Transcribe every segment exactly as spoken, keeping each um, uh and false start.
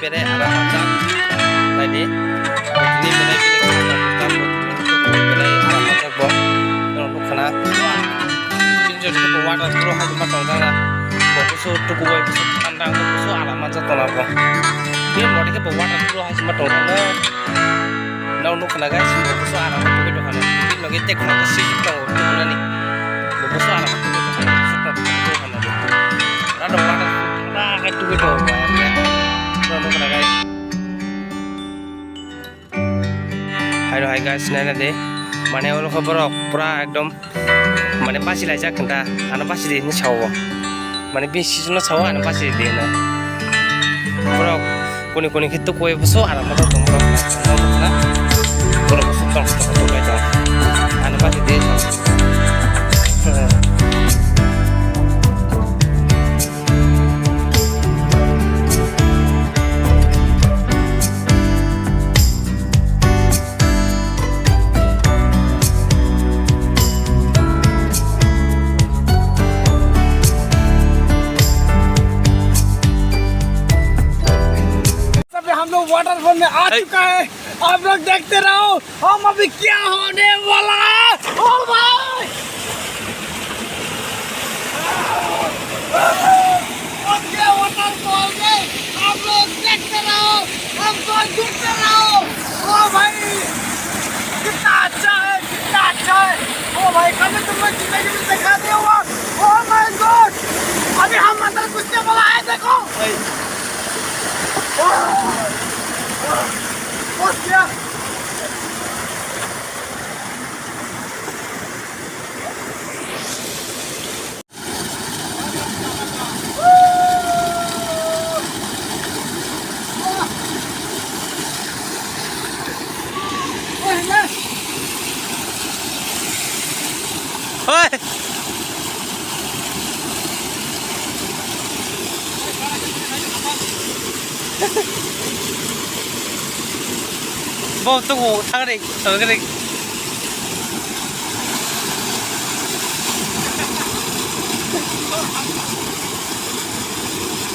Belai aram manjak, naidi. Tini belai bini kha, belai aram manjak bo. Norok nukha na. Tini jodi khe bo water pro hai ma tongjak na. Bo kusu tuku bai kusu thanda, bo kusu aram manjak tongna bo. Bini modi khe bo water pro hai ma tongjak na. Norok nukha na guys, bo kusu aram manjak tongwi tongkha na. Bini loge tei khoroksa sijik tongo, tukunani. Bo kusu aram manjak tongwi tongkha na, kusu tongo, tukunani. Rado water pro hai tongwi tongo. Norok nukha na guys. Haino hai guys, naina de, mane oro khe borok pura ekdom, mane basi laijak kanta, ano basi de hinwi sao, mane bini sijakno sao, ano basi de hinwi. Borok kuni kuni khe tukui buso, ano borok tong borok na, borok buso tong tong tong tong, ano basi de sao. अभी हम लोग वाटरफॉल में आ चुका है, आप लोग देखते रहो। हम अभी क्या होने वाला है? ओ भाई! ओ क्या वाटरफॉल है? आप लोग देखते रहो, हमको जुड़ते रहो। ओ भाई, कितना अच्छा है, कितना अच्छा है। ओ भाई, कभी तुमने जिंदगी में देखा नहीं होगा। Oh my God! अभी हम अंदर घुसने वाला है, देखो। ओ क्या? Oi! Bo tuku thangri, thangri.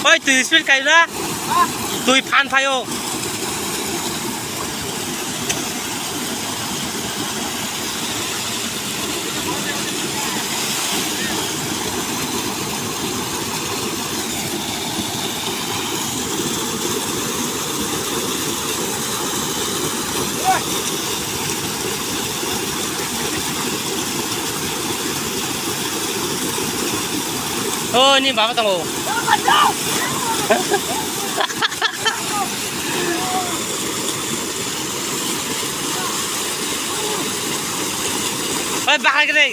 Oi, twi speed kai na? Twi phan phaio. O, ni baba tongo. Oi, bakal gede.